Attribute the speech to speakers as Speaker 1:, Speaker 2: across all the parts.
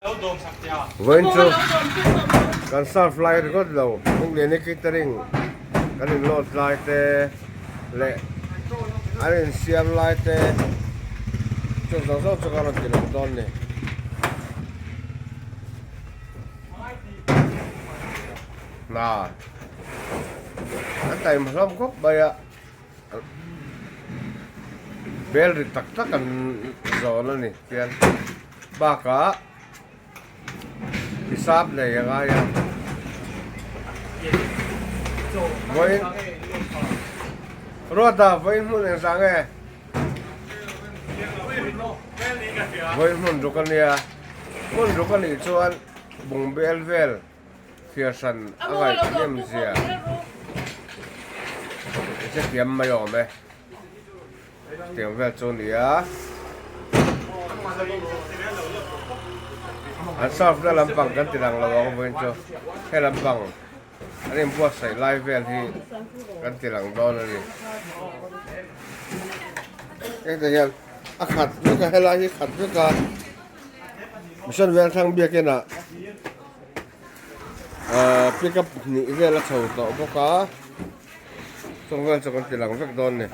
Speaker 1: Vawiin chu kan serve lai ringawt lo, Hmungliani catering kan in load lai te leh an insiam lai te chu zawng zawng chu kan rawn ti lang dawn ni. Hna an taima hlawm khawp mai a. Bel ri tak tak an zawn a ni chian bakah hisap nei a ngai a vawiin ruata vawiin hmun engzah nge vawiin hmun ruk a nia hmun ruk a nih chuan bungbel vel. Thliar hran a ngaihhnem zia i hrethiam mai awm e. Hetiang vel chu a ni a. An serve na lampang kan ti lang lo ang vawiin chu he lampang an inbuatsaih lai vel hi kan ti lang dawn a ni. Hengte hian a khat vek a helai hi khat vek a Mission Vengthlang biakin ah Ahh pickup hnih vel a chho tawh bawk a chung vel chu kan ti lang vek dawn ni.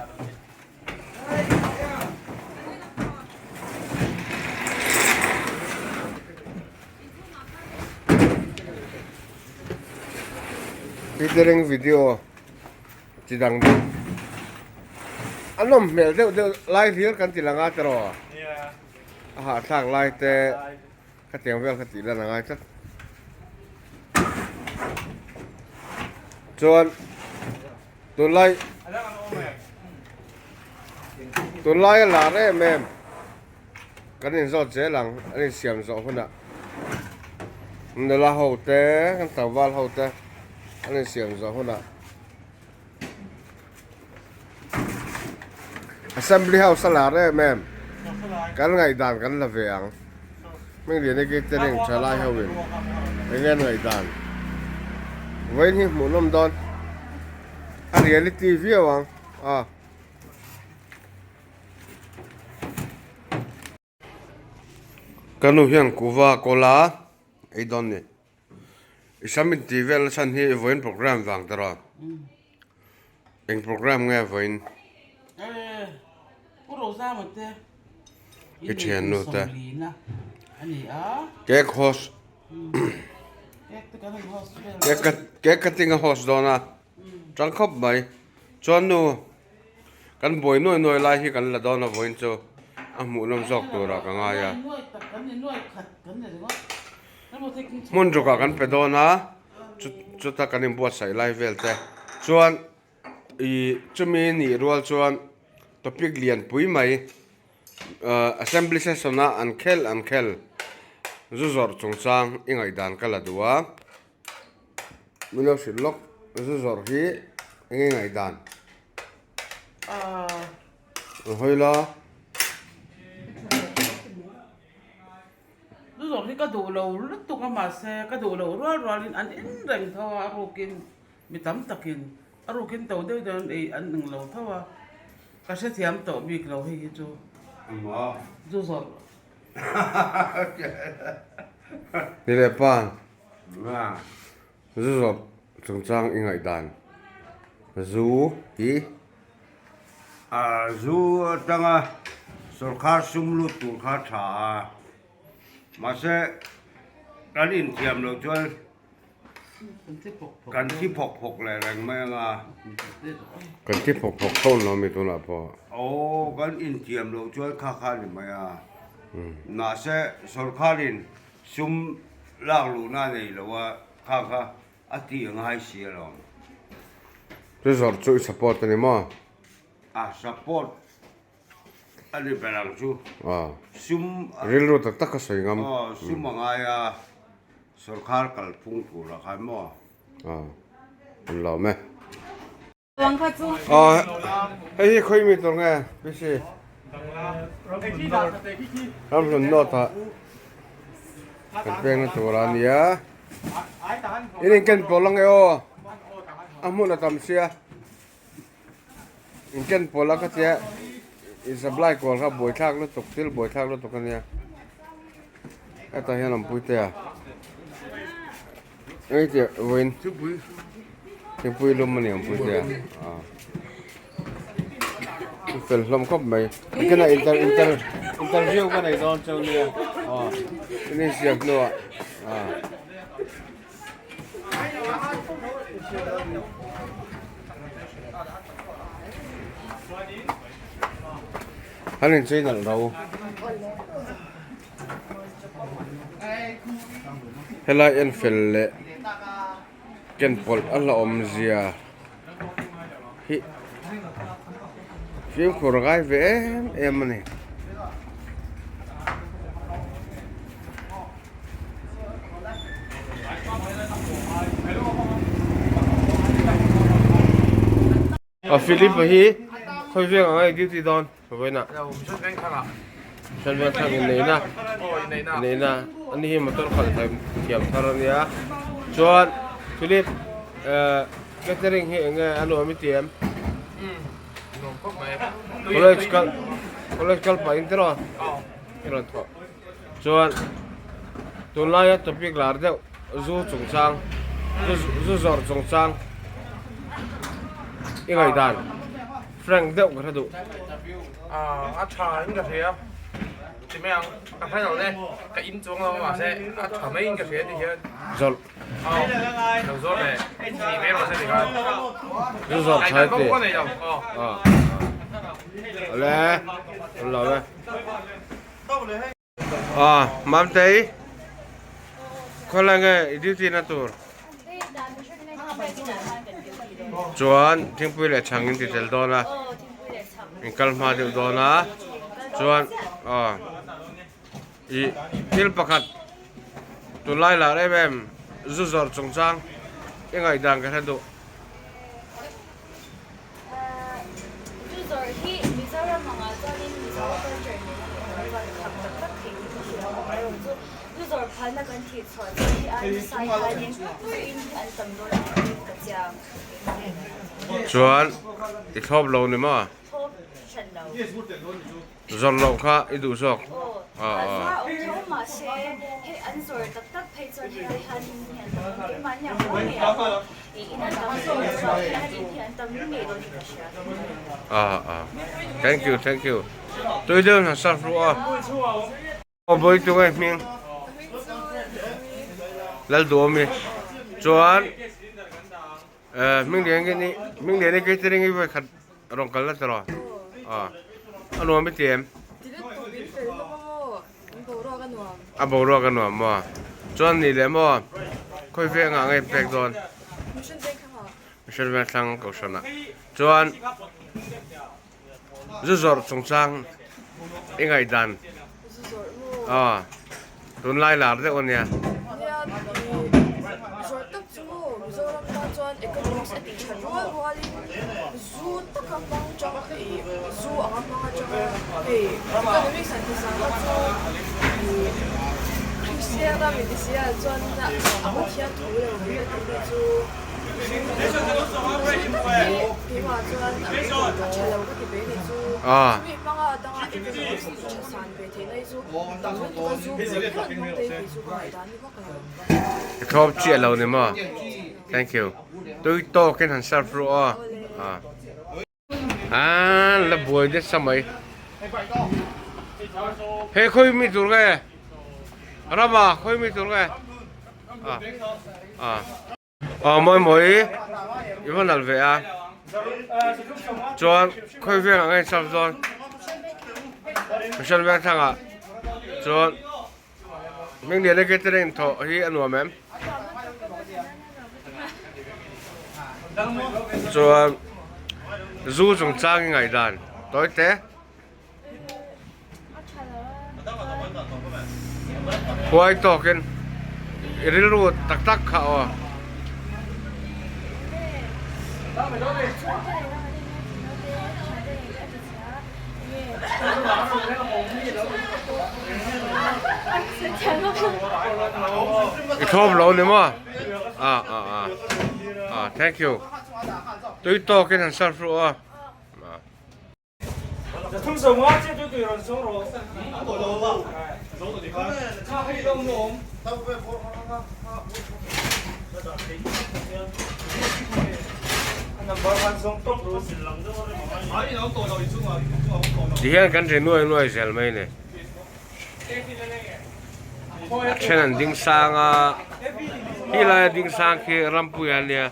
Speaker 1: Catering video chi dang deuh a nawm hmel deuh deuh lai hlir kan ti lang a tiraw a hahthlak lai te. Khatiang vel kha tih lan a ngai tlat. Chuan tunlai tunlai a lar em em kan inzawt zel ang an insiam zawh hunah nula ho te kan tlangval ho te an insiam zawh hunah Assembly House a lar em em kan ngaihdan kan la ve ang Hmingliana catering thalai ho in eng nge an ngaihdan vawiin hi hmuh nawm dawn a reality viau ang a. Ka nu hian kuhva kawl a ei dawn ni. I sam in tih vel chhan hi vawiin program vang ta rawh. Eng program nge vawiin? I thian nu te. Cake host. Cake cutting a host dawn a. Tang khawp mai. Chuan nu kan buai nuai nuai lai hi kan la dawn a vawiin chu a hmuhnawm zawk turah ka ngai a. Hmun rukah kan pe dawn a chuta kan inbuatsaih lai vel te chuan ih chumi nih rual chuan topic lian pui mai ahh assembly session a an khel an khel zu zawrh chungchang i ngaihdan ka la duh a min lo hrilh lawk zu zawrh hi eng nge ngaihdan an hawi la.
Speaker 2: Zu zawrh hi ka duh lo lutuk a mahse ka duh loh rual rualin an in reng tho a, a rukin mi tam takin a rukin to deuh deuh an ei an eng lo tho a, ka hrethiam tawh bik lo hei hi chu zu zawrh.
Speaker 1: Ni leh pa, zu zawrh chungchang i ngaihdan zu hi.
Speaker 3: Zu atanga sawrkar sum lut tur kha a tha a, mahse kan inthiam loh chuan kan thi phawk phawk leh reng mai ang a.
Speaker 1: Kan thi phawk phawk tho lo mi tunah pawh.
Speaker 3: Aw kan inthiam loh chuan kha kha a ni mai a, mahse sawrkarin sum lak luhna a nei lo a kha kha A ti a ngai si alawm.
Speaker 1: Chu zawrh chu i support a ni maw?
Speaker 3: A support a ni ber ang chu. Sum
Speaker 1: Rilru tak tak a sawi ngam.
Speaker 3: Aw sum a ngai a sorkar kalphung turah khan maw?
Speaker 1: Aw an lawm e. Aw hei hi khawi mi tur nge PC? Ramhlun North ah kan peng na tur a nia. In in ken pawl ange aw a hmun a tam sia in ken pawl a ka tia in supply kual kha buaithlak lutuk thil buaithlak lutuk a nia. Hetah hian awmpui te a engtia vawiin thingpui lum a ni awmpui te a a fel hlawm khawp mai tikhian inter inter interview ka nei dawn cheu nia aw in insiam hnuah ah. An inchei nalh ro. Helai en fel leh ken pawlh a la awmzia hi fimkhur ngai ve em em a ni. A Philip a hi khawi veng ang a i duty dawn vawiinah Mission Vengthlang inneihna inneihna ani hi motor khalh thiam thar a nia chuan Philip eh catering hi eng nge a nuam i ti em college kal college kal pah in tiraw i rawn thawh chuan tunlaia topic lar deuh zu chungchang zu zawrh chungchang i ngaihdan frank deuh ka hre duh.
Speaker 4: A tha in ka hria ti mai ang ka hre lo le ka in chuang lo mahse a tha mai in ka hria ti hian
Speaker 1: zawrh
Speaker 4: aw lo zawrh leh ni mai rawh se ti khan
Speaker 1: zu zawrh tha ti
Speaker 4: ka nei lo aw
Speaker 1: le lo le. Aw Mamtei khawlai nge i duty na tur chuan thingpui leh chhang in ti tel dawn a in kal hma deuh dawn a chuan aw ih thil pakhat tunlai lar em em zu zawrh chungchang i ngaihdan ka hre duh.
Speaker 5: Chu zawrh hi Mizoram angah chuanin Mizo culture nena inhmang chuan khap tak tak thei hi ka hria a, amaherawhchu chu zawrh phalna kan thih chhuah chuan hi ai nasa hianin zu in hi an tam dawn ang tih ka chiang.
Speaker 1: Chuan i thlawp lo ni maw?
Speaker 5: Thlawp hran lo.
Speaker 1: Zawrh loh kha i duh zawk.
Speaker 5: Aw, a zuar awm tho mahse hei an zawrh tak tak phei chuan helai hian in hi an tam ang keimahni ang pawh ngei ah pawh ih in an tam zawk chhuah hi an in hi an tam ngei dawn in ka hria.
Speaker 1: Ah ah thank you thank you tui deuh in han serve ru a. Aw bawi tu nge hming Lalduhawmi chuan hming lian nge ni hming lian hi catering hi vawi khat rawn kal na tawh a a nuam i ti em a boruak a nuam maw chuan nih leh maw khawi vengah nge pek dawn mission veng thlang kohhran ah chuan Zu zawrh chungchang i ngaihdan aw tunlai lar deuh a nia.
Speaker 6: Nia zawrh tak chu maw Mizoram tan chuan economics a tih that rual rualin zu taka hmang chang ih zu anga hmang atanga hei economics han ti zang kha chu ih Kristian a min ti si a chuan a Pathian thu lo hi a tih hi chu
Speaker 1: I thlawp chiah lo ni maw? Thank you. Tui tawkin han serve ru aw. An la buai nasa mai. He khawi mi tur nge? Rama khawi mi tur nge? Aw mawi mawi i va nalh ve a chuan khawi vengah nge serve dawn mission veng thlangah chuan hming lian a catering thawh hi a nuam em chuan zu chungchang i ngaihdan tawi te. Huai tawkin i rilru tak tak kha aw. I thlawm lo ni maw? Ah ah ah ah thank you. Tui tawkin han serve ru aw. Ti hian kan ri nuai nuai zel mai a ni. A then an ding sang a, khi laia ding sang khi Rampuia a nia,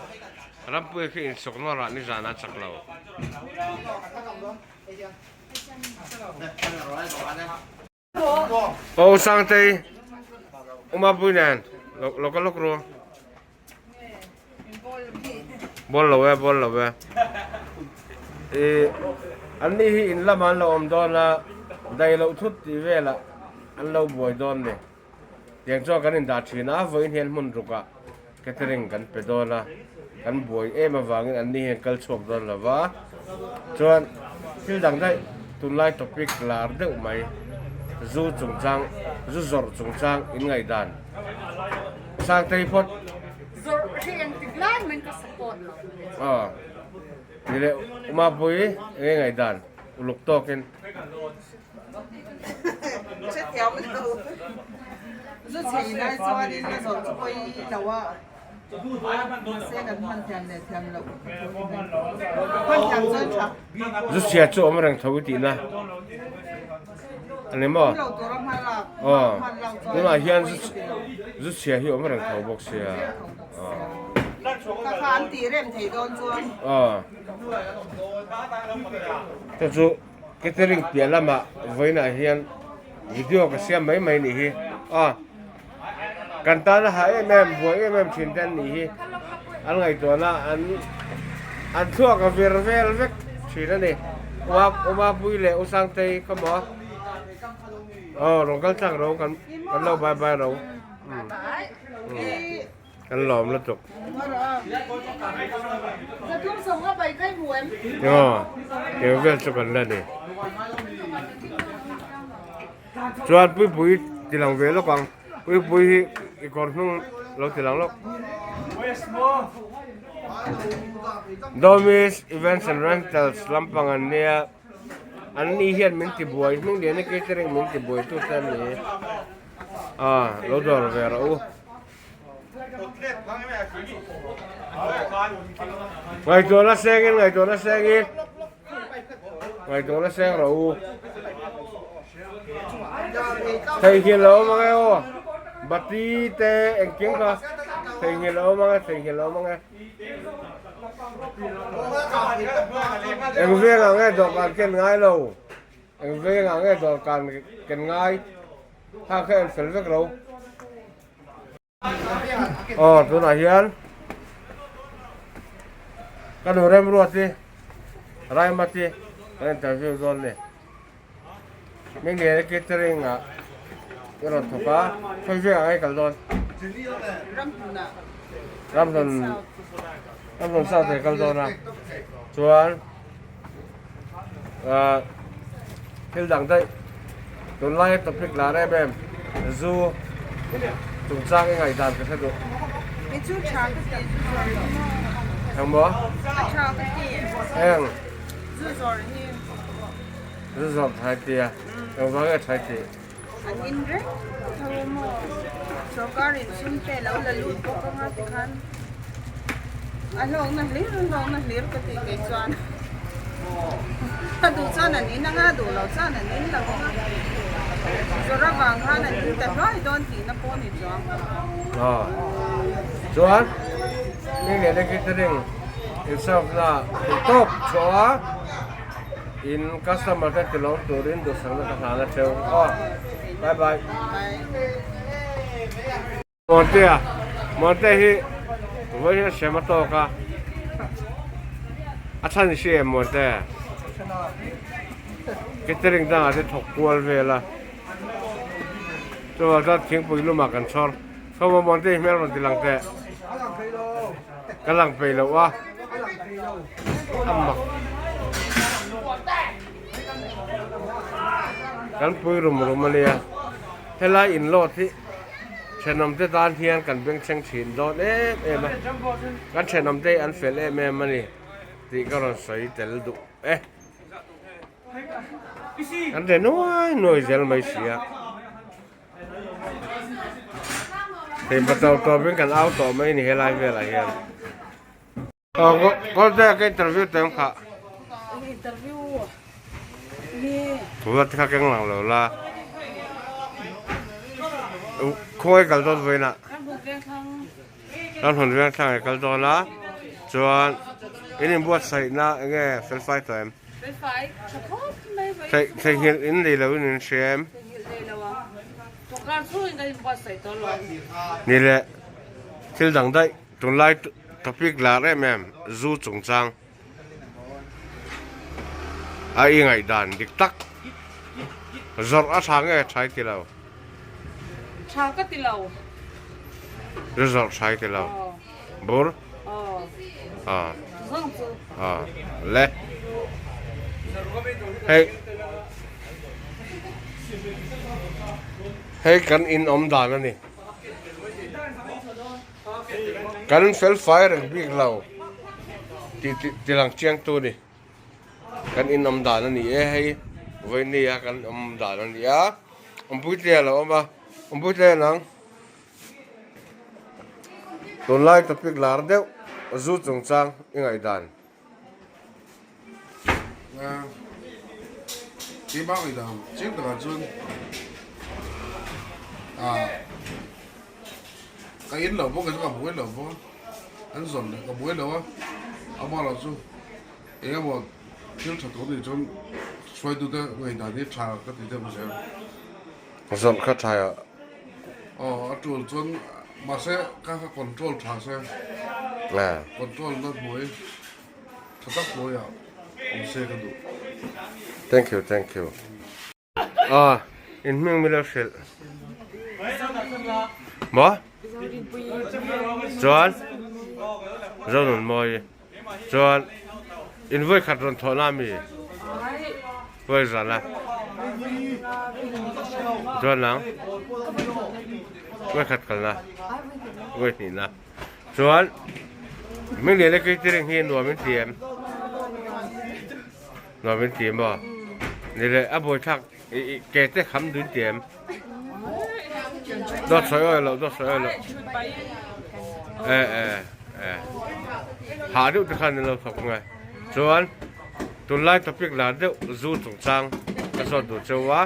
Speaker 1: Rampuia khi insawk nawr ah nizan a chak lo. Aw Sangtei, Umapui nen lo ka lawk ru. Ball lo e, ball lo e. I an ni hi in lamah an lo awm dawn a, dai loh thut tih velah an lo buai dawn ni. Tiang chuan kan indah thin a, vawiin hian hmun rukah catering kan pe dawn a, kan buai em avangin an ni hian kal chhuak dawn lo va. Chuan thil dang daih tunlai topic lar deuh mai zu chungchang, zu zawrh chungchang in ngaihdan Sangtei phawt.
Speaker 7: Zawrh hi engtik lai mahin ka support lo.
Speaker 1: Aw ni leh Umapui enge ngaihdan uluk tawkin.
Speaker 8: Hrethiam lo. Zu chei lai chuanin ka zawrh chu pawi lo a, mahse kan hman thiam leh thiam loh ka thu hi mai. Hman thiam chuan tha.
Speaker 1: Zu chhia chu awm reng tho i tihna a ni maw?
Speaker 8: Awm lo tura hma lak, hman lak chuan
Speaker 1: Tunah hian
Speaker 8: pawi ka ti lo.
Speaker 1: zu chhia hi awm reng tho bawk sia.
Speaker 8: Ka kha an tih rem thei dawn chuan.
Speaker 1: Aw. Chu chu. Catering piah lamah vawiinah hian video ka siam mai mai nih hi a kan tana ha em em buai em em thin te an nih hi an ngaihtuahna an an thluak a vir vel vek thin a ni Uma Umapui leh Usangtei ka maw aw rawn kal tlang ro kan kan lo bye bye ro Kan lawm lutuk. Aw, keu vel chu kan la ni. Chuan Puipui ti lang ve lawk ang. Puipui hi i kawr hnung lo ti lang lawk. Domis Events and Rentals lampang an nia. An ni hian min ti buai hnung lian a catering min ti buai tu te an ni. A, lo dawr ve rawh u. Ngaihtuahna sengin ngaihtuahna sengin ngaihtuahna seng rawh u. Theihnghilh a awm ang e aw. Bati te engkim kha theihnghilh a awm ang e theihnghilh a awm ang e. Eng vengah nge dawhkan ken ngai lo. Eng vengah nge dawhkan ken ngai. Kha kha en fel vek lo. Aw tunah hian ka nu Remruati Raimati kan interview dawn ni Mingliana catering ah i rawn thawk a khawi vengah nge kal dawn Ramhlun Ramhlun South ah i kal dawn a chuan ah thil dang daih tunlai topic lar em em zu chungchang i ngaihdan ka hre duh.
Speaker 8: Kei chu tha ka ti zu zawr hi maw.
Speaker 1: Eng maw?
Speaker 8: A tha ka ti.
Speaker 1: Eng?
Speaker 8: Zu zawr hi.
Speaker 1: Zu zawr tha i tia. Eng vang nge tha i tih?
Speaker 8: An in reng tho a maw? Sorkarin sum te lo la lut bawk anga tikhan a hlawkna hlir a hlawkna hlir ka tih kei chuan a duh chuan an in anga a duh loh chuan an in lo anga zawrh avang khan an in ta hluai dawn tihna pawh a ni chuang.
Speaker 1: Aw chuan mi leh leh catering in serve na theihtawp chhuah a. In customer te tilawm turin duhsakna ka hlan a theu aw. Bye bye. Monte a Monte hi vawi hian hrem a tawk a a chhan hri em Monte catering dangah te thawk kual vel a chuvang chuan thingpui lumah kan chhawr sawma Monte hi hmel rawn ti lang teh ka lang peih loh a. A mak kan pui rum rum a nia helai in load hi thenawm te tan hian kan bengchheng thin dawn em em a kan thenawm te hi an fel em em a ni tih ka rawn sawi tel duh e kan re nuai nuai zel mai si a. Hei pato tawpin kan au tawh mai ni helai velah hian. Aw Kawlte ka interview tawh em kha?
Speaker 7: Interview ni.
Speaker 1: Ruat kha keng lang lo la. Khawi kal dawn vawiinah? Ramhlun Vengthlang i kal dawn a, chuan in inbuatsaihna eng nge felfai tawh em?
Speaker 7: Felfai tha khawp mai vawiin
Speaker 1: chu. Theihnghilh in nei lo in in hria em?
Speaker 7: Theihnghilh nei lo ang. Thawkar chhungin kan inbuatsaih tawh lo.
Speaker 1: Ni le, thil dang daih tunlai topic lar em em zu chungchang a i ngaihdan dik tak zawrh a tha nge tha i ti lo?
Speaker 7: Tha ka ti lo.
Speaker 1: Zu zawrh tha i ti lo. Bur? Aw.
Speaker 7: Zawng chu.
Speaker 1: Aw. Le. Hei. Hei kan in awm dan a ni. Kan fel fai reng bik lo tih ti lang chiang tu ni. Kan in awm dan a ni e hei vawinia kan awm dan a ni a awmpuitlei a lo awm a awmpuitlei nang tunlai topic lar deuh zu chungchang i ngaihdan.
Speaker 9: Keimah ngaihdan chiang takah chuan ah ka in lo bawk ka buai lo bawk a an zawn leh ka buai lo a amah chu eng emaw thil tha tur nih chuan hruaitute ngaihdan hi tha ka ti deuh zel.
Speaker 1: Zawrh kha tha ah.
Speaker 9: Aw a tul chuan mahse ka kha control tha se control na hnuai tha tak hnuai ah awm se ka duh.
Speaker 1: Thank you thank you. Aw in hming milo hrilh. Maw? Chuan Zonunmawi chuan in vawi khat rawn thawhna ami vawi zan a chuan nang vawi khat kalna vawi hnihna chuan hming lian leh catering hi nuam in ti em nuam in ti maw ni leh a buaithlak Ke te kham dun ti em? Dawt sawi awi loh, dawt sawi awi loh. E e e. Hah deuh te khan an lo thawk nge. Chuan tunlai topic lar deuh zu chungchang ka zawt duh cheu a,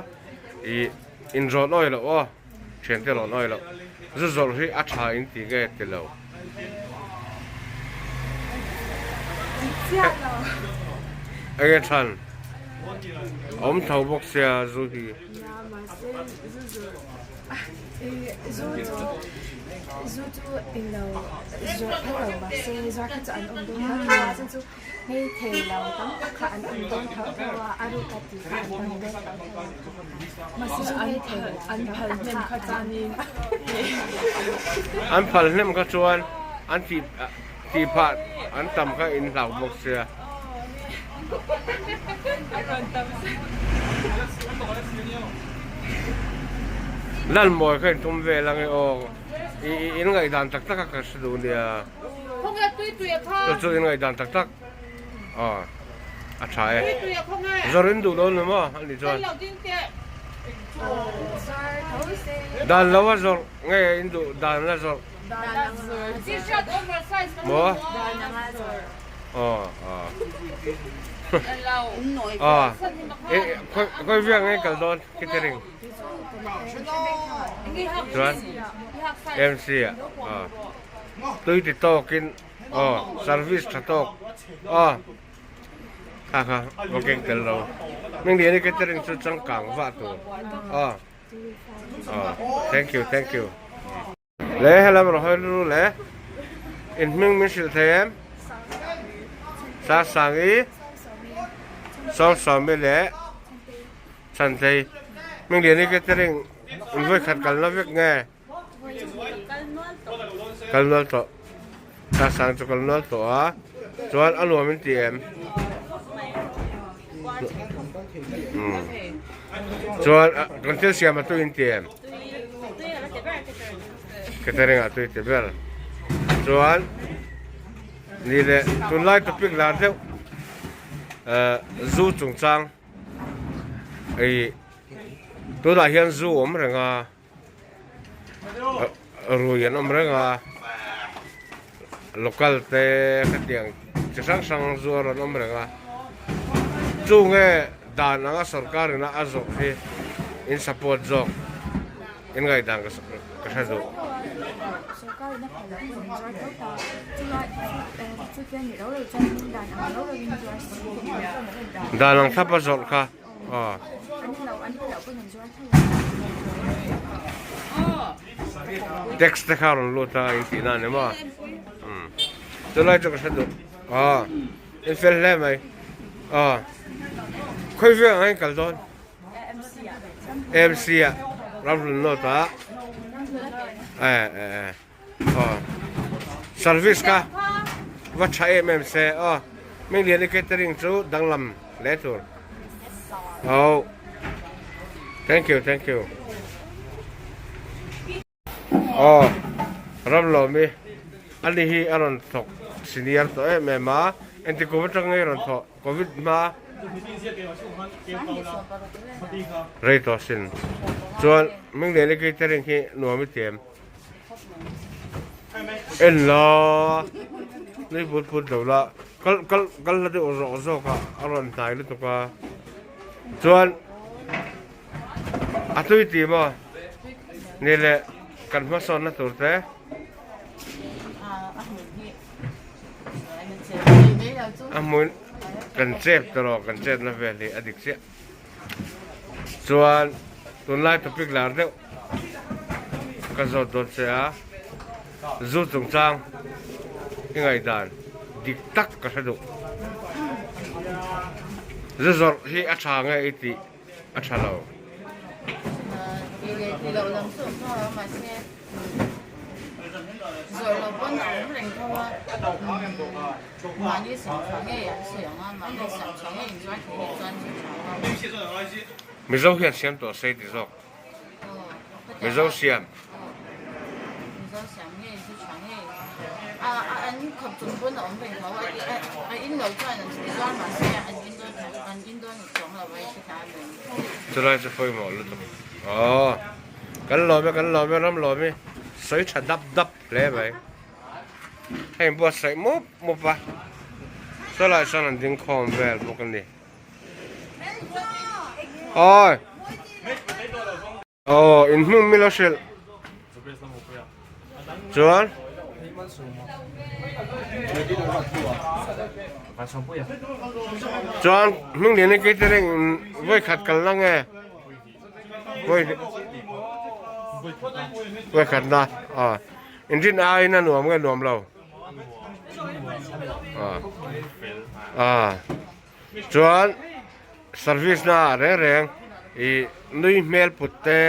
Speaker 1: i inrawlh awi loh aw, thiante rawn awi loh. Zu zawrh hi a tha in ti nge ti lo. Enge than? Awm tho bawk sia zu hi. An phal hnem kha chuan an tih tih phah an tam kha in hlau bawk sia. Lan mawi kha in tum vel ange aw in ngaihdan tak tak a ka hre duh nia. Chu chu in ngaihdan tak tak. Aw a tha e. Zawr in duh lo ni maw a nih chuan. Dan lo a zawrh nge in duh dan la zawrh. Maw? Aw aw. Aw khawi viang nge kal dawn catering. Chuan MC ah aw tui ti tawkin. Aw service tha tawk aw kha kha va keng tel lo hming lian hi catering chu changkang vah tur aw aw thank you thank you le helam rawh hawi ru le in hming min hrilh thei em sa sangi sawmsawmi leh chhantei hming lian hi catering in vawi khat kalna vek nge. Kal nual tawh. Ka sang chu kal nual tawh a. Chuan a nuam in ti em? Chuan kan thil siam a tui in ti em? Catering ah tui ti ber. Chuan ni leh tunlai topic lar deuh zu chungchang ei tunah hian zu awm reng a. Rui an awm reng a, local te khatiang chi hrang hrang zuar an awm reng a, chu nge dan anga sorkar ina a zawh hi in support zawk in ngaihdan ka hre duh. Dan ang thlap a zawrh kha. Tax te kha rawn lut a in tih na ni maw chulai chu ka hre duh aw in fel hle mai aw khawi veng ang in kal dawn MC ah Ramhlun North ah eh eh aw service kha va tha em em se aw Hmingliani catering chu danglam hle tur aw thank you thank you aw Ramlawmi ani hi a rawn thawk senior tawh em em a engti kum atang nge rawn thawh covid hma rei tawh sin chuan Hmingliani catering hi nuam i ti em. En la nui put put lo la kal kal kal la deuh zawk zawk a a rawn hnai lutuk a chuan a tui ti maw ni leh kan hmasawnna tur te. A hmun kan chep tawh kan chetna vel hi a dik chiah. Chuan tunlai topic lar deuh ka zawt dawn che a, zu chungchang i ngaihdan dik tak ka hre duh. Zu zawrh hi a tha nge i tih a tha lo.
Speaker 7: Zawrh lo pawn a awm reng tho a, mahni sam tha ngei an sawi ang a, mahni sam tha ngei inzuar thei hi chuan zu tha a.
Speaker 1: Mizo hian siam tawh sei ti zawk. Mizo siam.
Speaker 7: Mizo siam ngei zu tha ngei a an khawp chung pawn a awm reng tho a, a in lo chuan an zuar mahse an in dawn an in dawn chuang lo a i hre ta em.
Speaker 1: Chulai chu pawimawh lutuk. Aww. Kan lawm e, kan lawm e, ram lawm i sawi tha dap dap hle mai. Hei buatsaih mup mup a, saw lai sawn an ding khawm vel bawk a ni. Awi! Aw, in hming milo hrilh. Chuan? Chuan hming lian hi catering vawi khat kal na nge? Vawi khat na aw engine aiin a nuam nge nuam lo aw chuan service na ah reng reng ih nui hmel put te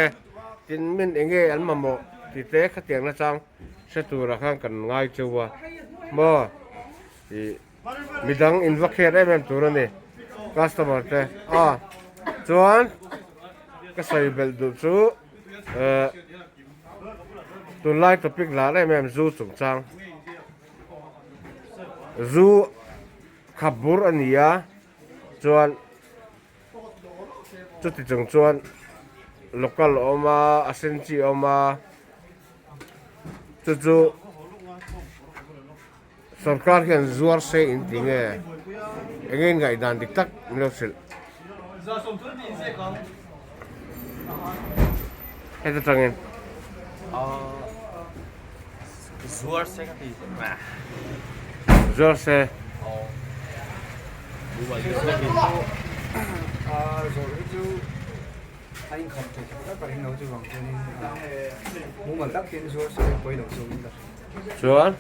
Speaker 1: tin min eng nge an mamawh tih te khatiang nachang hre turah khan kan ngai cheu a maw ih. Midang in va kher em em tur a ni customer te a chuan ka sawi belh duh chu eh tunlai topic lar em em zu chungchang zu khap bur a ni a chuan chuti chung chuan local a awm a a sen chi a awm a chu chu. Sorkar hian zuar se in ti nge? Enge in ngaihdan dik tak min lo hrilh. Heta tangin.
Speaker 4: Zuar se ka ti.
Speaker 1: Zuar se.
Speaker 10: Zawrh hi chu a inkham thei tak tak a ring lo chuvang chuanin mumal takin zuar se pawi lo zawngin ka hria.
Speaker 1: Chuan?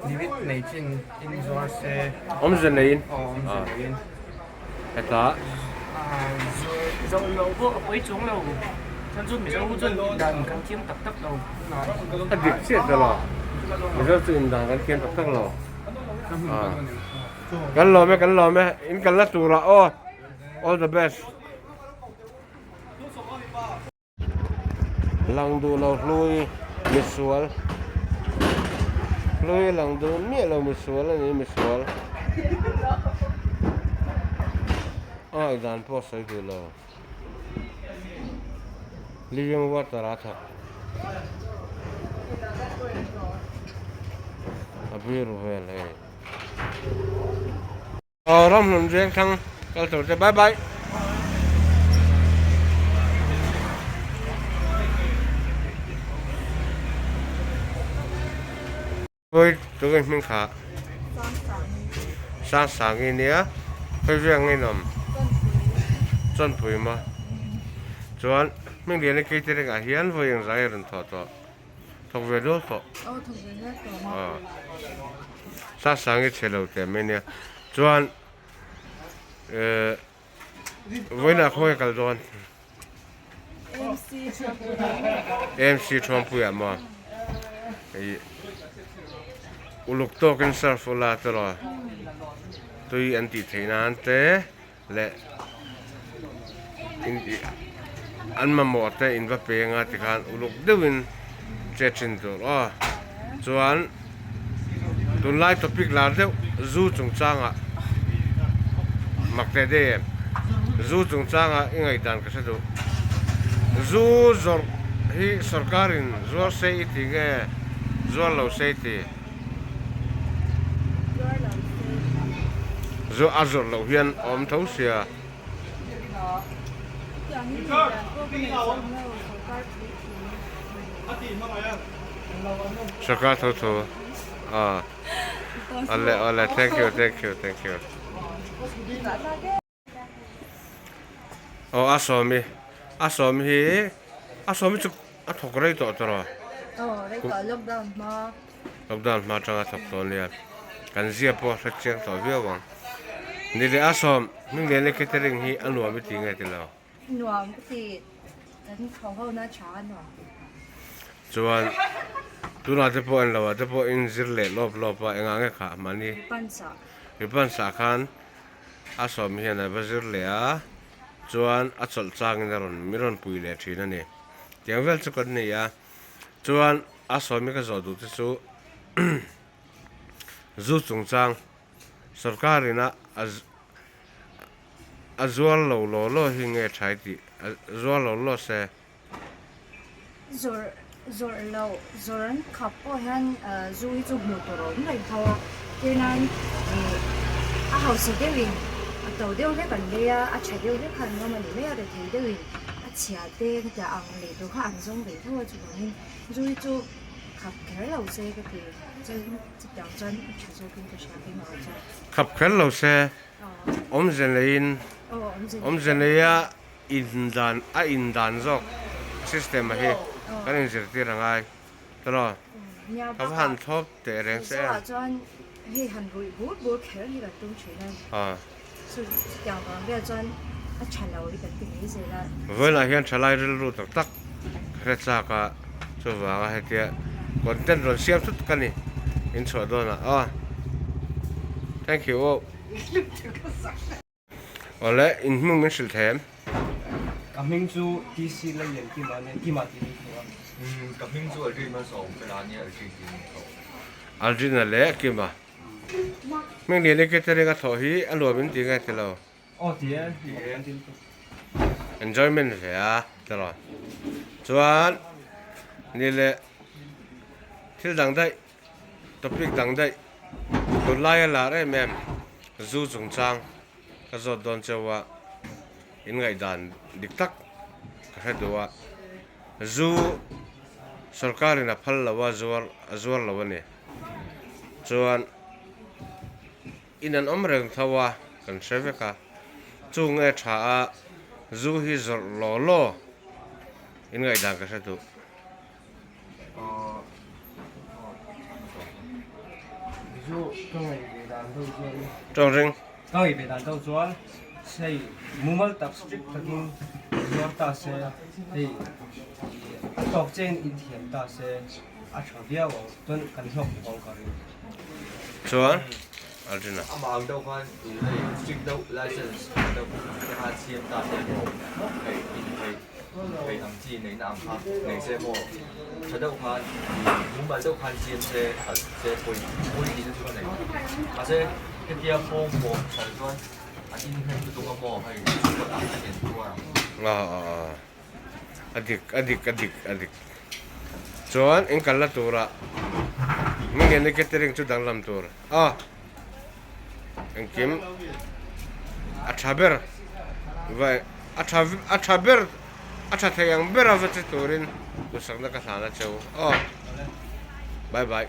Speaker 10: Limit nei chin in zuar se.
Speaker 1: Awmze neiin.
Speaker 10: Aw awmze neiin.
Speaker 1: Hetah.
Speaker 11: Zo lo pawh a pawi chuang lo. Chuan chu Mizo chuan indan kan thiam tak tak lo.
Speaker 1: A dik chiah ta lo. Mizo chu indan kan thiam tak tak lo. Kan lawm e kan lawm e. In kalna turah aw. All the best. Lang duh lo hlui misual hlui lang duh miah lo misual a ni misual a ngaihdan pawh a sawi duh lo living water a thawk. vir vel hei. Aw ramhlun veng thlang kal tur te bye bye. Khawi tunge hming kha sang sangi nia khawi veng nge nawm chawnpui maw chuan hming lian a catering ah hian vawi engzah nge rawn thawh tawh. Thawk ve nual tawh.
Speaker 12: Aw thawk ve nual tawh ma.
Speaker 1: Aw. Sang sang i chhe lo teh mai nia. Chuan eh vawiinah khawnge kal dawn?
Speaker 12: AMC Thuampui.
Speaker 1: AMC Thuampui ah maw? I uluk tawkin surf ula tawh tui an tih theih nan te. leh an mamawh te in va peng a tikhan uluk deuhin che thin tur aw chuan tunlai topic lar deuh zu chungchangah mak teh daih em zu chungchangah i ngaihdan ka hre duh zu zawrh hi sorkarin zuar se i ti nge zuar lo se i ti. Zu a zawrh loh hian a awm tho sia. Sorkar tho tho a awle awle thank you thank you thank you. Aw a sawmi a sawmi hi a sawmi chu a thawk rei tawh tawh
Speaker 12: Aw rei tawh lockdown hma.
Speaker 1: Lockdown hma atanga thawk tawh ania kan zia pawh a hre chiang tawh viau ang. Ni leh a sawm hming lian leh catering hi a nuam i ti nge ti lo.
Speaker 12: Nuam ka ti kan tho ho na tha a nuam.
Speaker 1: Chuan tunah te pawh enlo ah te pawh in zir leh lawp lawp a engah nge khah mahni.
Speaker 12: Ripansa.
Speaker 1: Ripansa khan. A sawm hian a va zir leh a, chuan a chawlh changin a rawn mi rawn pui leh thin a ni. Tiang vel chu kan nei a, chuan a sawmi ka zawh duh te chu zu chungchang sorkarin a a zuar lo law law hi nge tha i tih, a zuar lo law se.
Speaker 5: Zawrh zawrh loh zawrh an khap pawh hian zu hi chu hmuh tur a awm reng tho a, tir nan ih a hausa deuhin a to deuh hlek an lei a, a tha deuh hlek kha an ngam a ni mai a, rethei deuhin a chhia te ka tia ang lei tur kha an zawng ve tho a, chuvangin zu hi chu khap kher lo se ka ti chuan chutiang chuan a tha zawkin ka hria keimah ah chuan.
Speaker 1: Khap kher lo se awmze neiin awmze neia Indan a indan zawk system a hi kan inzirtir a ngai tawh ka va han thlawp teh reng se em.
Speaker 5: Chuan hei han ruih bur bur kher hi kan tum thin a chu chutiang vang vel chuan a tha lo hi kan ti mai zel a.
Speaker 1: Vawiinah hian thalai rilru tak tak ka hre chak a chuvanga hetia content rawn siam thut ka ni inchhuah dawnah aw thank you aw. Awle, in hming min hrilh thei em?
Speaker 10: Ka hming chu TC Lalian Kima ania, Kima tih min tho a.
Speaker 13: Ka hming chu Aldrin Malsawm Fela ania, Aldrin tih min tho.
Speaker 1: Aldrin-a leh Kima. Hming lian i catering a thawh hi a nuam in ti nge ti lo?
Speaker 10: Aw ti e, ti e.
Speaker 1: Enjoyment ve a, ti lo. Chuan, ni leh thil dang daih. Topic dang daih tunlaia lar em em zu chungchang ka zawt dawn cheu a, in ngaihdan dik tak ka hre duh a, zu sorkarin a phal lo a zuar a zuar lo a ni chuan in an awm reng tho a kan hre vek a, chung nge tha a zu hi zawrh law law in ngaihdan ka hre duh. Tawng ring.
Speaker 10: Ka ngaih ve dan deuh chuan hei mumal tak strict takin zuar ta se hei a tawk chiahin inthiam ta se a tha viau ang chuan kan hlawk bawk ang ka ring.
Speaker 1: Chuan Arjuna.
Speaker 13: Amah ang deuh khan in hei strict deuh license deuh te khan siam ta se maw hei in hei. Hei ang chi neihna ang kha nei se maw tha deuh khan mumal deuh khan siam se khalh se pawi pawi tihna chu ka nei mahse hetia pawng pawng khalh chuan an inhnem lutuk a maw hei chhuat ang hian an tuar ang.
Speaker 1: A a a a dik a dik a dik a dik chuan in kalna turah. Hmingene catering chu danglam tur a engkim a tha ber vai a tha a tha ber a tha thei ang ber a va che turin duhsakna ka hlan a cheu aw bye bye.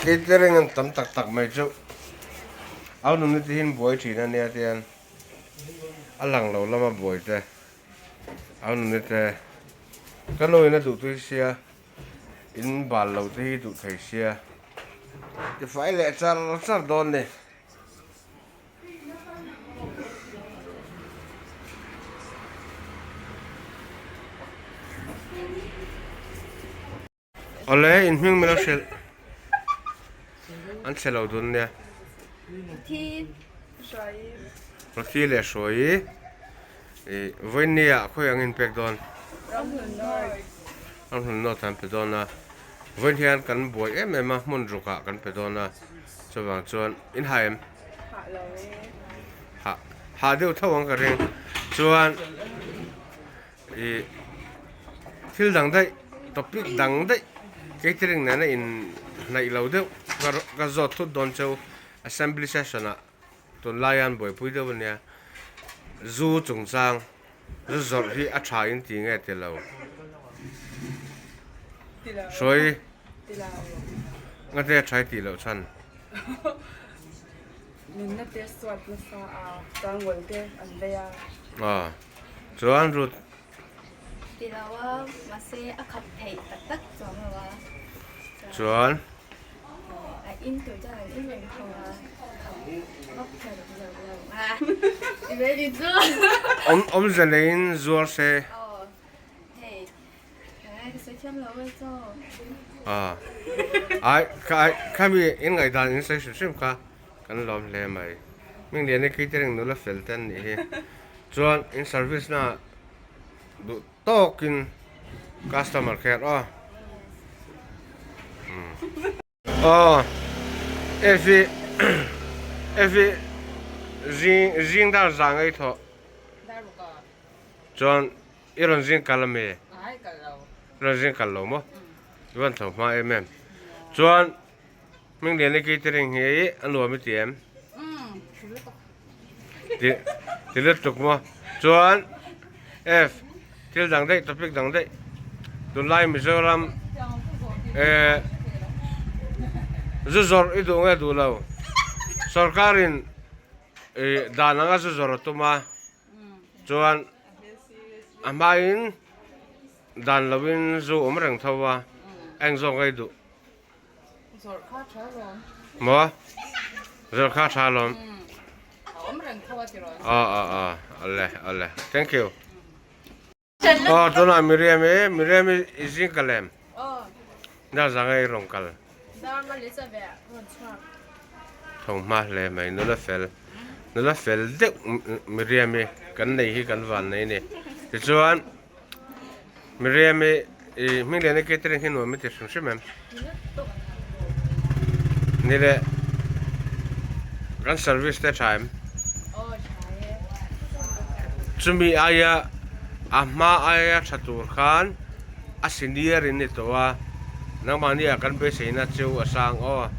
Speaker 1: Catering an tam tak tak mai chu au nunna te hian buai thin a nia tian a lang lo lama buai te au nunna te ka nu in a duh tui sia in bal lo te hi duh thei sia tifai leh char char dawn ni. Awle in hming milo hrilh an chhe lo dun nia.
Speaker 5: Ruthi
Speaker 8: Hruai.
Speaker 1: Ruthi leh Hruai i vawiin ah khawi ang in pek dawn?
Speaker 8: Ramhlun North.
Speaker 1: Ramhlun North ah an pe dawn a, vawiin hian kan buai em em a hmun ruk ah kan pe dawn a, chuvang chuan in ha em?
Speaker 8: Hah lo e.
Speaker 1: Hah hah deuh tho ang ka ring chuan. Ih thil dang daih topic dang daih catering nena in hnaih lo deuh ka ka zawt thut dawn cheu assembly session ah tunlai hian buaipui deuh ania zu chungchang zu zawrh hi a tha in ti nge ti lo sawi ngate a tha i tih loh chhan.
Speaker 6: Nunna te suat nasa a chuan te an vei a.
Speaker 1: Chuan Ruth.
Speaker 5: Ti lo a, mahse a khap theih tak tak chuang lo a.
Speaker 1: Chuan.
Speaker 5: A in tur chuan an in reng tho a, khap vak thei lo lo a. I ve ni chu.
Speaker 1: Awm awmze neiin zuar se.
Speaker 5: Aw hei ka sawi thiam lo e chaw.
Speaker 1: A ai kha ai khami in ngaihdan in sawi hrim hrim kha kan lawm hle mai. Hminglian hi catering nula fel te an nih hi. Chuan in service na duh tawkin customer care aw. Aw Evi Evi zing zing dar zang ei thawh. Chuan i rawn zing kal ami? I rawn zing kal lo maw? I van tho hma em em. Chuan Hminglian i catering hi a nuam i ti em? Ti ti lutuk maw? Chuan F thil dang daih topic dang daih tunlai Mizoram eh zu zawrh i duh nge duh lo sorkarin ih dan anga zu zawrh a tum a chuan a hmain dan lovin zu awm reng tho a eng zawk nge i duh?
Speaker 7: Zawrh kha tha lawm.
Speaker 1: Maw? Zawrh kha tha lawm.
Speaker 7: A awm reng tho a ti rawn.
Speaker 1: Aw aw aw ale ale thank you. Aw tunah Miriam i Miriam i zing kal em?
Speaker 6: Aw.
Speaker 1: Dar zanga i rawn kal.
Speaker 6: Dar ma leh chave ah rawn chhuak.
Speaker 1: Tho hma hle mai nula fel nula fel deuh Miriam i kan nei hi kan van nei ni. Tichuan Miriam i i hming lian i catering hi nuam i ti hrim hrim em? Ni le kan service te tha em? Chumi aia a hma aia tha tur khan a senior in ni tawh a nangmahni ah kan beiseina chu a sang aw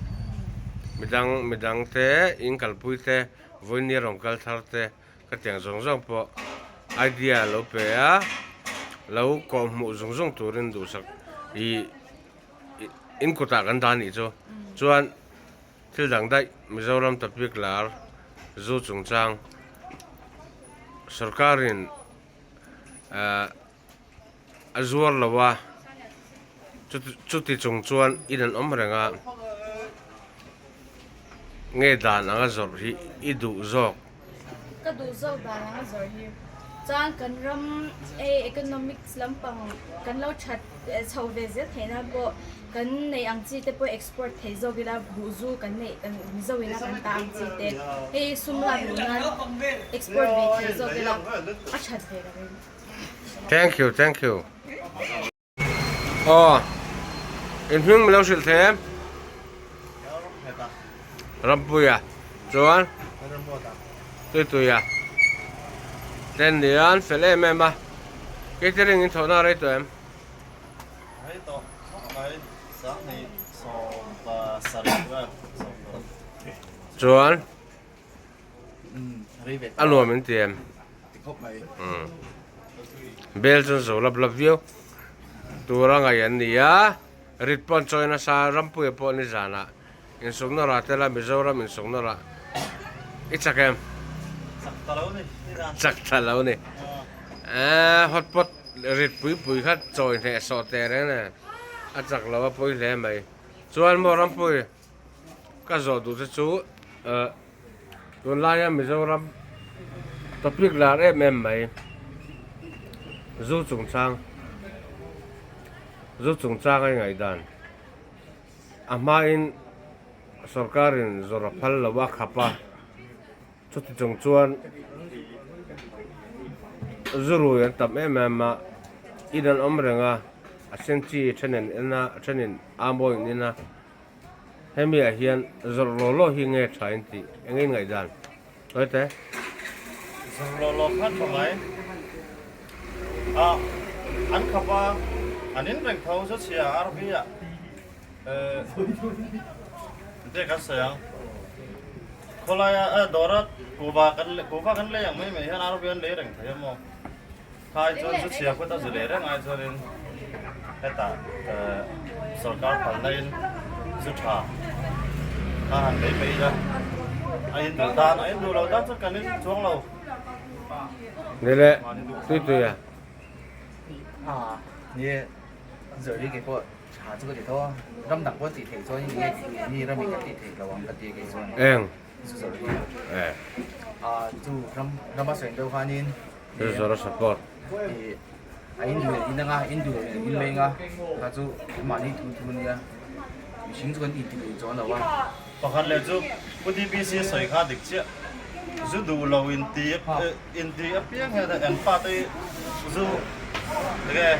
Speaker 1: midang midang te in kalpui te vawinia rawn kal thar te. Ka tiang zawng zawng pawh idea lo pe a, lo kawhhmuh zung zung turin duhsak ih in kutah kan dah anih chu. Chuan thil dang daih Mizoram topic lar zu chungchang sorkarin ah a zuar lo a, chuti chung chuan in an awm reng a, nge dan anga zawrh hi i duh zawk.
Speaker 5: Ka duh zawk dan anga zawrh hi chuan kan ram hei economics lampang kan lo that chho ve zel theih nan pawh kan neih ang chi te pawh export thei zawk ila buhzu kan neih kan Mizo ina kan ta ang chi te hei sum lak luh nan export ve thei zawk ila a that ve ka ring.
Speaker 1: Thank you, thank you. Aw, in hming milo hrilh thei em? Rampuia. Chuan? Tuituia. Ten nian fel em em a. Catering in thawhna rei tawh em?
Speaker 14: Rei tawh khawp mai, 2017 vel 10.
Speaker 1: Chuan a nuam in ti em? Bel chuan zo lap lap viau tura ngaih an ni a, rit pawh an chawi nasa, Rampuia pawh nizanah insukna rah tel a, Mizoram insukna rah i chak em?
Speaker 14: Chak ta lo ni, nizan.
Speaker 1: Chak ta lo ni. Eeh hotpot rit pui pui kha chawi hneh sawh teh reng nen a chak lo a pawi hle mai. Chuan maw Rampui ka zawh duh te chu eh tunlaia Mizoram topic lar em em mai zu chungchang zu chungchang a ingaihdan. A hmain sorkarin zawrh a phal lo a khap a, chuti chung chuan zu rui an tam em em a, in an awm reng a, a sen chi thenin en a, a thenin a mawi in en a, hemi ah hian zawrh law law hi nge tha in tih eng in ngaihdan sawi teh.
Speaker 14: Zawrh law law khan tha mai a, an khap a, an in reng tho chu chhia RV ah Ente kan sawi ang. Khawlaia eh dawra kuhva kan kuhva kan lei ang mai mai hian RV an lei reng thei a maw? Khai chuan chu chhia kut a zu lei reng ai chuanin hetah eh sorkar phalna in zu tha a han lei mai ila a in duh tan a in duh lo tan chuan kan in chuang lo.
Speaker 1: Ni le tui tui a.
Speaker 15: A ni e zawrh hi keipawh Tha chu ka ti tho a, ram dang pawh tih theih chuan nge ni ram in ka tih theih lo ang ka ti a kei chuan.
Speaker 1: Eng?
Speaker 15: Zu zawrh hi.
Speaker 1: Eh.
Speaker 15: Ah chu ram rama sawi deuh khanin.
Speaker 1: Zu zawrh a support.
Speaker 15: Eh a in duh leh in anga in duh leh in leng a kha chu mahni thu thu ania mihring chu kan inti lui chuang lo a.
Speaker 14: Pakhat leh chu Pu DPC sawi kha dik chiah zu duh lo inti inti apiang hian an fate hi zu enge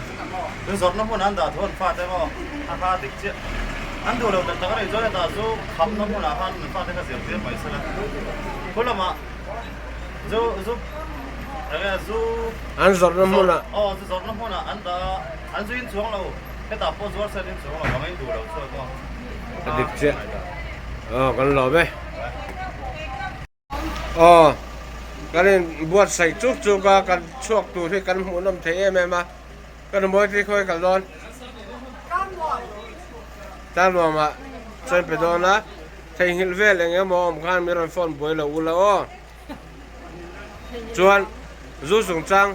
Speaker 14: zu zawrhna hmun an dah thu an fate maw a kha dik chiah an duh lo tak tak a nih chuan hetah zu khamna hmunah khan an fate kha zirtir mai sela khu lamah zu zu enge zu
Speaker 1: an zawrhna hmunah
Speaker 14: aw zu zawrhna hmunah an dah a an zu in chuang lo hetah pawh zuar sen in chuang lo ang in duh lo chuan maw.
Speaker 1: A dik chiah. Aw kan lawm e. Aw kan in buatsaih chuk chuk a kan chhuak tur hi kan hmuh nawm thei em em a. Ka nu mawi te khawi kal dawn? Tlang nuamah chuan pe dawn a. Theihnghilh vel eng emaw awm khan min rawn phone buai lo ula aw. Chuan zu chungchang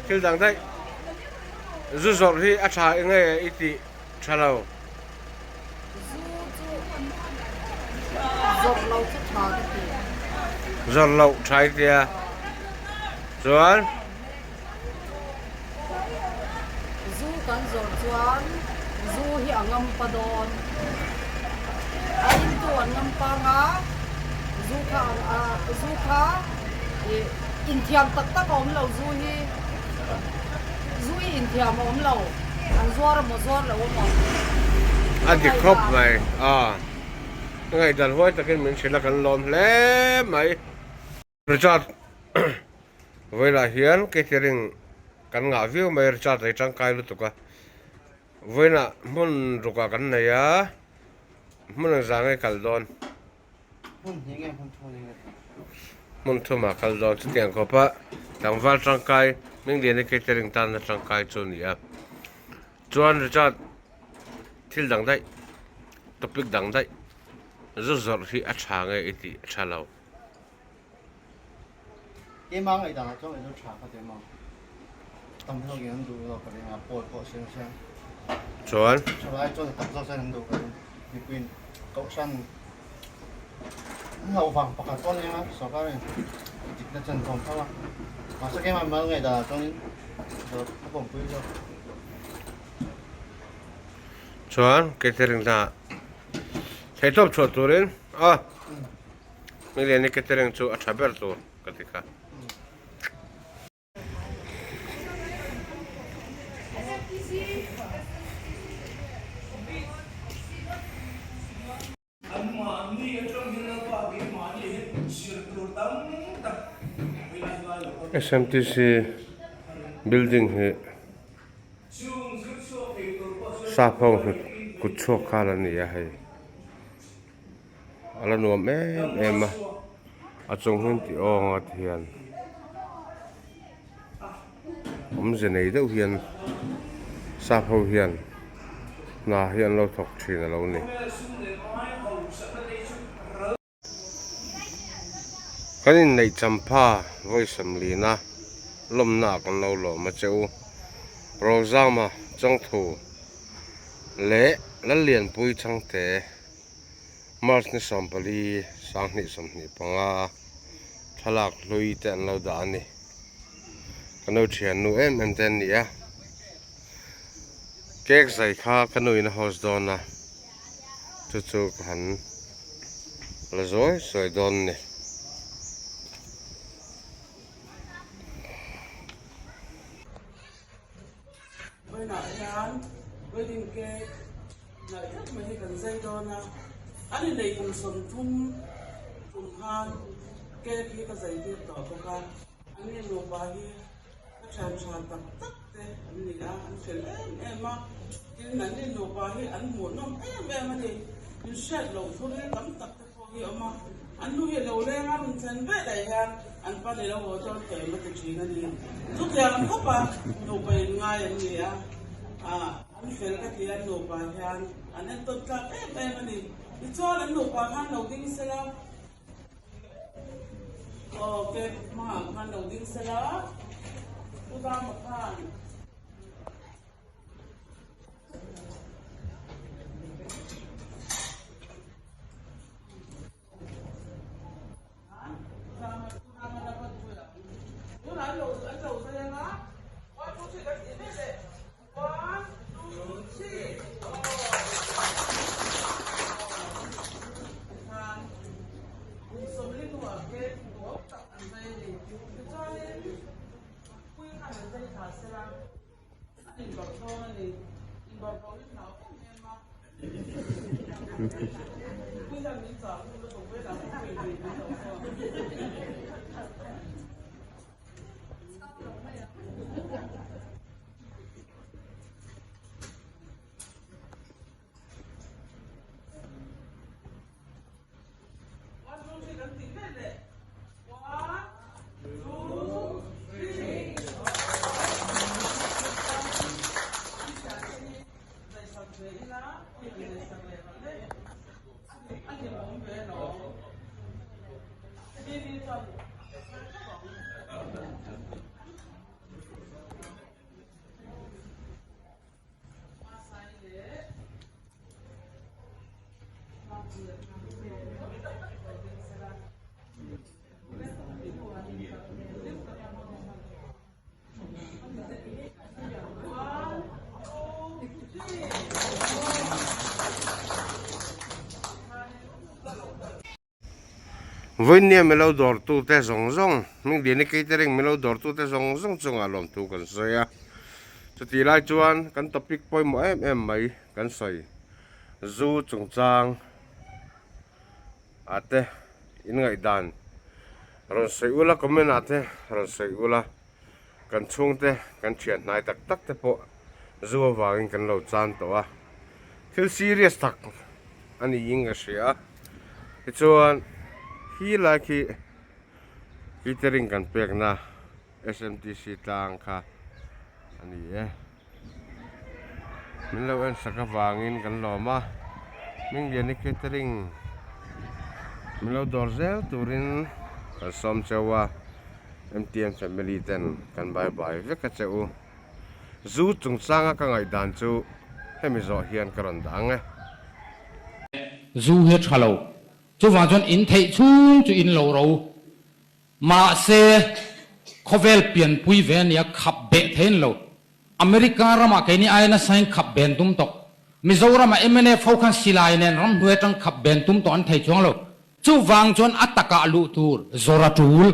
Speaker 1: thil dang daih zu zawrh hi a tha enge i tih tha lo.
Speaker 16: Zu chu zawrh lo chu tha ka ti.
Speaker 1: Zawrh loh tha i tia. Chuan.
Speaker 16: Zu kan zawrh chuan zu hi a ngam pa dawn. A intu an ngam pang a, zu kha zu kha ih inthiam tak tak a awm lo zu hi. Zu hi inthiam a awm lo. An zuar a maw zuar lo a maw?
Speaker 1: A dik khawp mai a, ka ngaihdan huai takin min hrilh a kan lawm hle mai. Richard vawilah hian catering kan ngah viau mai Richard ei tangkai lutuk a, vawiinah hmun rukah kan nei a, hmun ang zang nge kal dawn?
Speaker 15: Hmun hnih nge hmun thum nge?
Speaker 1: Hmun thumah kal dawn chutiang khawpa tlangval tangkai Mingliana catering tana tangkai chu a ni a. Chuan Richard thil dang daih topic dang daih zu zawrh hi a tha nge i tih a tha lo.
Speaker 15: Keimah ngaihdanah chuan kei chu tha ka ti maw. Tam zawkin an duh zawk ka ring a, pawl pawh siam siam.
Speaker 1: Chuan?
Speaker 15: Thalai chuan a tam zawk chuan an duh ka ring. Mipuiin kohhran an hlauh vang pakhat pawh a ni ang a, sorkarin dikna chan zawm tho a. Mahse keimah mal ngaihdanah chuanin zawrh a pawmpui zawk.
Speaker 1: Chuan catering hna theihtawp chhuah turin a. Miliani catering chu a tha ber tur ka ti kha. SMTC building hi. Sap ho hnut kut chhuak kha la ni a hei. A la nuam em em a, a chung hun tih awng a ti hian awmze nei deuh hian sap ho hian hna hi an lo thawk thin a lo ni. Kan inneih champha vawi sawmlina lawmna ah kan lo lawm a che u. Rozama Chawngthu leh Lallianpui Chhangte March ni 14 2025 thlalak hlui te an lo dah a ni. Ka nu thiannu em em te an ni a. Cake zai kha ka nuin a host dawn a. Chu chu ka han la zawi sawi dawn a ni.
Speaker 2: Vawiinah hian wedding cake nalh tak mai hi kan zai dawn a, an inneih kum 30 kum khan cake hi ka zai tir tawh bawk a, an ni nupa hi ka thian tha tak tak te an ni a, an fel em em a, tin an ni nupa hi an hmuhnawm em em a ni, min hriat loh thuril tam tak te pawh hi a awm a, an nu hi lo leng a rawn thlen ve leh hian an pa ni lo haw dawn teh em a ti thin a ni, chutiang ang khawp a nupa in ngai an ni a, ah an fel ka ti a an nupa hian an entawn tlak em em a ni, tichuan an nupa khan lo ding sela. Aw cake hmangah khan lo ding sela Pu Dama khan. One, two, three. Khan kum 40 hnuah cake duhawm tak an zai a ni. Tichuanin pui khan an zai thla sela an inbawrh dawn a ni. Inbawrh lohin hlau em em a. Pui hian min chah hun lutuk velah pawh pui in min lo sawn.
Speaker 1: Vawinia milo dawrtute zawng zawng Hmingdiani catering milo dawrtute zawng zawng chungah lawmthu kan sawi a, chutih lai chuan kan topic pawimawh em em mai kan sawi zu chungchang ah te in ngaihdan rawn sawi ula comment ah te rawn sawi ula kan chhungte kan thian hnai tak tak te pawh zu avangin kan lo chan tawh a, thil serious tak a niin ka hria a. Tichuan hi lai khi catering kan pekna S_M_T_C tlang kha a ni e. Min lo en sak avangin kan lawm a, Hmingliani catering min lo dawr zel turin kan sawm cheu a, M_T_M family ten kan bye bye vek a che u. Zu chungchanga ka ngaihdan chu hemi zawh hian ka rawn dah ang e.
Speaker 17: Zu hi a tha lo. Chuvang chuan in theih chhung chu in lo ro. Mahse, khawvel pianpui ve a nia, khap beh thei an lo. America ramah keini aia nasa in khap ben tum tawh. Mizoramah mnf ho khan silai nen ramhnuai atang khap ben tum tawh an thei chuang lo. Chuvang chuan a takah luh tur zawr a tul.